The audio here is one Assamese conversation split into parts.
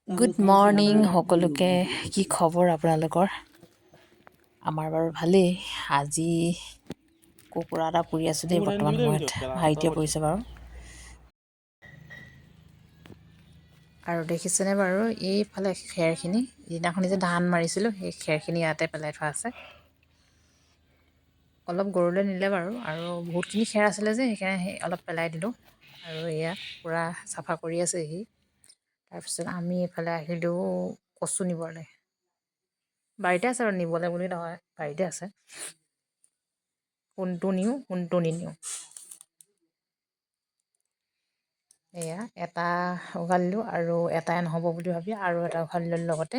গুড মৰ্ণিং সকলোকে। কি খবৰ আপোনালোকৰ? আমাৰ বাৰু ভালেই। আজি কুকুৰা এটা পুৰি আছোঁ দেই। বৰ্তমান সময়ত ভাইটিয়ে পুৰিছে বাৰু। আৰু দেখিছেনে বাৰু এইফালে খেৰখিনি, যিদিনাখনি যে ধান মাৰিছিলোঁ সেই খেৰখিনি ইয়াতে পেলাই থোৱা আছে। অলপ গৰুলৈ নিলে বাৰু, আৰু বহুতখিনি খেৰ আছিলে যে সেইকাৰণে সেই অলপ পেলাই দিলোঁ। আৰু এয়া পূৰা চাফা কৰি আছে সি। তাৰপিছত আমি এইফালে আহিলোঁ কচু নিবলৈ। বাৰীতে আছে আৰু, নিবলৈ বুলি নহয়, বাৰীতে আছে। কোনটো নিওঁ কোনটো নিনিওঁ। এয়া এটা উঘালিলোঁ আৰু এটাই নহ'ব বুলি ভাবি আৰু এটা উঘালি ল'লোঁ লগতে।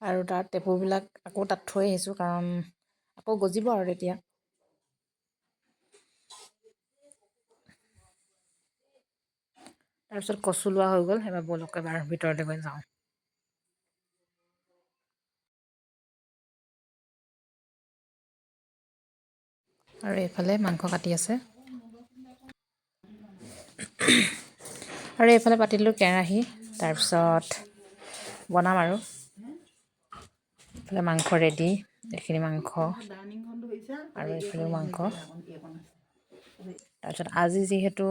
আৰু তাৰ টেপুবিলাক আকৌ তাত থৈ আহিছোঁ, কাৰণ আকৌ গজিব আৰু তেতিয়া। তাৰপিছত কচু লোৱা হৈ গ'ল। এবাৰ ব'লক, এবাৰ ভিতৰলৈ গৈ যাওঁ। আৰু এইফালে মাংস কাটি আছে। আৰু এইফালে পাতিলোঁ কেৰাহী, তাৰপিছত বনাম আৰু। এইফালে মাংস ৰেডি, এইখিনি মাংস আৰু এইফালেও মাংস। তাৰপিছত আজি যিহেতু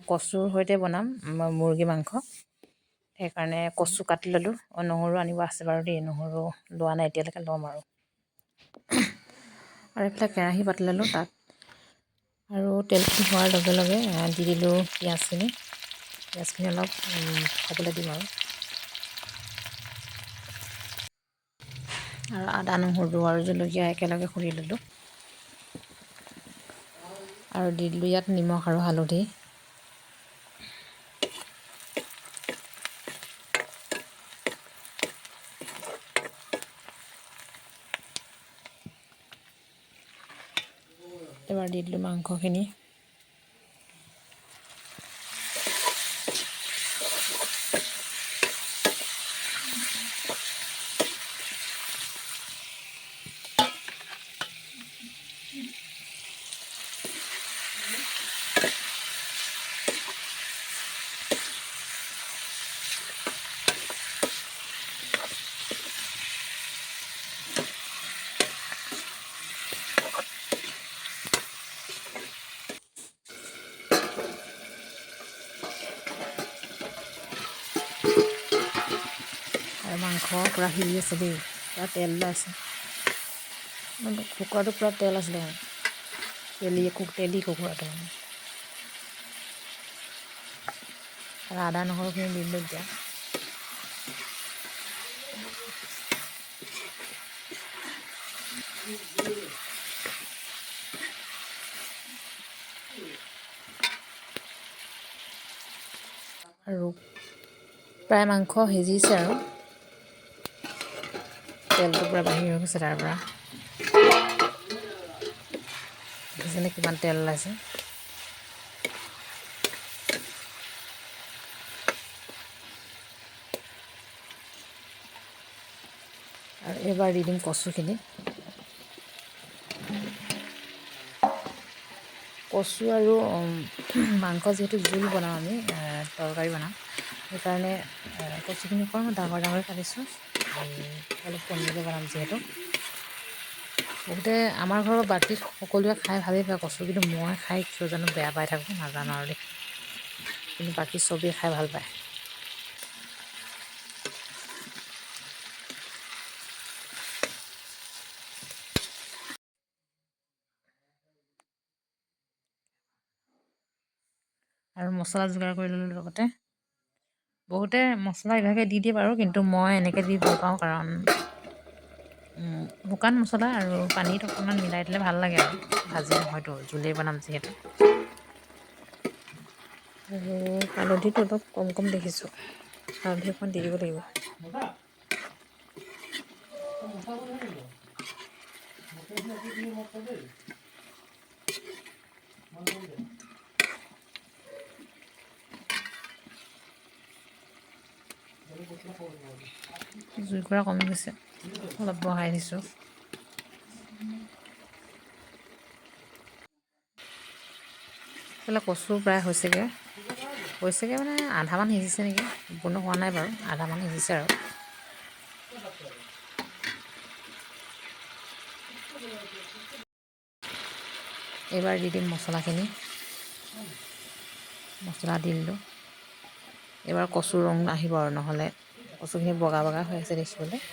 কচুৰ সৈতে বনাম মুৰ্গী মাংস, সেইকাৰণে কচু কাটি ল'লোঁ। নহৰু আনিব আছে বাৰু দেই, নহৰু লোৱা নাই এতিয়ালৈকে, ল'ম আৰু। আৰু এইফালে কেৰাহী পাতি ল'লোঁ তাত, আৰু তেলখিনি হোৱাৰ লগে লগে দি দিলোঁ পিঁয়াজখিনি। পিঁয়াজখিনি অলপ হ'বলৈ দিম আৰু। আৰু আদা নহৰু আৰু জলকীয়া একেলগে খুন্দি ল'লোঁ। আৰু দি দিলোঁ ইয়াত নিমখ আৰু হালধি। এবাৰ দি দিলোঁ মাংসখিনি। আৰু মাংস পূৰা সিজি আছে দেই, পূৰা তেল ওলাইছে। কুকুৰাটো পূৰা তেল আছিলে মানে, তেলি তেলি কুকুৰাটো মানে। আৰু আদা নহৰুখিনি দি দিলোঁ এতিয়া। আৰু প্ৰায় মাংস সিজিছে আৰু তেলটো পূৰা বাহিৰ হৈ গৈছে তাৰ পৰা। দেখিছেনে কিমান তেল ওলাইছে? আৰু এইবাৰ দি দিম কচুখিনি। কচু আৰু মাংস যিহেতু জোল বনাম আমি, তৰকাৰী বনাম, সেইকাৰণে কচুখিনি অকণমান ডাঙৰ ডাঙৰকৈ কাটিছোঁ। অলপ পনীয়াকৈ বনাম যিহেতু। বহুতে আমাৰ ঘৰৰ বাকী সকলোৱে খাই ভালেই পায় কচু, কিন্তু মই খাই কিয় জানো বেয়া পাই থাকোঁ, নাজানো আৰু দেই। কিন্তু বাকী চবেই খাই ভাল পায়। আৰু মছলা যোগাৰ কৰি ল'লোঁ লগতে। বহুতে মছলা ইভাগে দি দিয়ে বাৰু, কিন্তু মই এনেকৈ দি ভাল পাওঁ, কাৰণ শুকান মছলা আৰু পানীত অকণমান মিলাই দিলে ভাল লাগে আৰু। ভাজি নহয়তো, জোলেই বনাম যিহেতু। আৰু হালধিটো অলপ কম কম দেখিছোঁ, হালধি অকণমান দি দিব লাগিব। জুইকুৰা কমি গৈছে, অলপ বঢ়াই দিছোঁ। এইফালে কচু প্ৰায় হৈছেগৈ, হৈছেগৈ মানে আধামান সিজিছে নেকি, সম্পূৰ্ণ হোৱা নাই বাৰু, আধামান সিজিছে আৰু। এইবাৰ দি দিম মছলাখিনি, মছলা দি দিলোঁ। এইবাৰ কচুৰ ৰং আহিব আৰু, নহ'লে কচুখিনি বগা বগা হৈ আছে দেখিবলৈ।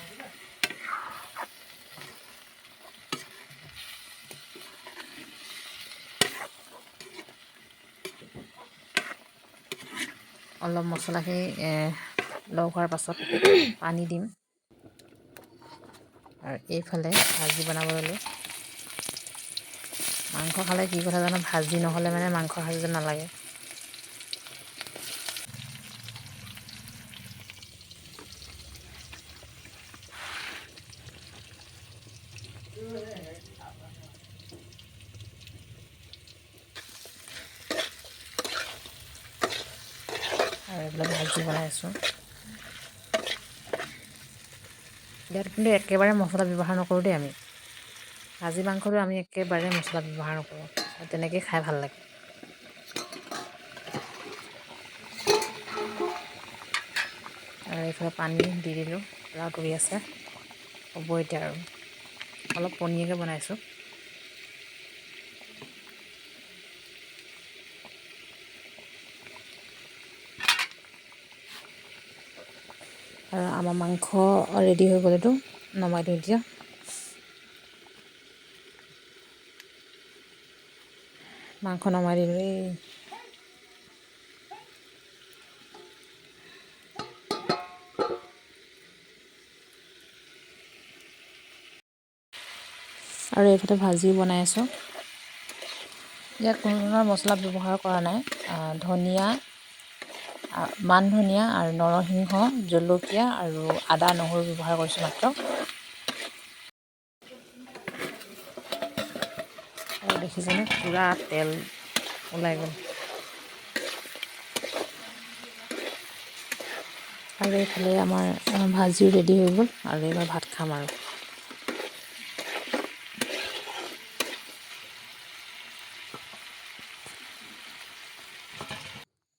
অলপ মছলাখিনি লগ হোৱাৰ পাছত পানী দিম। আৰু এইফালে ভাজি বনাব ল'লোঁ। মাংস খালে কি কথা জানো, ভাজি নহ'লে মানে মাংস সাজ যেন নালাগে। আৰু এইবিলাক ভাজি বনাই আছোঁ। ইয়াত কিন্তু একেবাৰে মছলা ব্যৱহাৰ নকৰোঁ দেই আমি। ভাজি মাংসটো আমি একেবাৰে মছলা ব্যৱহাৰ নকৰোঁ, আৰু তেনেকেই খাই ভাল লাগে। আৰু এইফালে পানী দি দিলোঁ, পূৰা উতলি আছে, হ'ব এতিয়া আৰু। অলপ পনীয়াকৈ বনাইছোঁ। আৰু আমাৰ মাংস ৰেডি হৈ গ'ল, এইটো নমাই দিওঁ এতিয়া। মাংস নমাই দিলোঁ এই। আৰু এইফালে ভাজিও বনাই আছোঁ। ইয়াত কোনো ধৰণৰ মছলা ব্যৱহাৰ কৰা নাই। ধনিয়া, মান ধনিয়া আৰু নৰসিংহ, জলকীয়া আৰু আদা নহৰু ব্যৱহাৰ কৰিছোঁ মাত্ৰ। আৰু দেখিছেনে পূৰা তেল ওলাই গ'ল। আৰু এইফালে আমাৰ ভাজিও ৰেডি হৈ গ'ল। আৰু এইবাৰ ভাত খাম আৰু।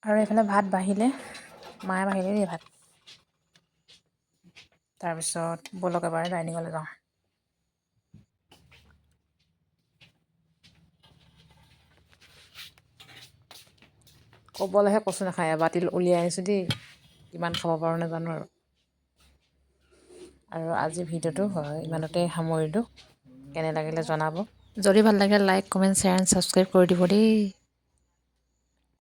আৰু এইফালে ভাত বাঢ়িলে, মায়ে বাঢ়িলে দেই ভাত। তাৰপিছত ব'লক এবাৰ ডাইনিঙলৈ যাওঁ। ক'বলৈহে কচু নাখায়, এবাতি উলিয়াই আনিছোঁ দেই, কিমান খাব পাৰোঁ নাজানো আৰু। আৰু আজিৰ ভিডিঅ'টো ইমানতে সামৰিলোঁ। কেনে লাগিলে জনাব। যদি ভাল লাগে like, comment, share and subscribe কৰি দিব দেই।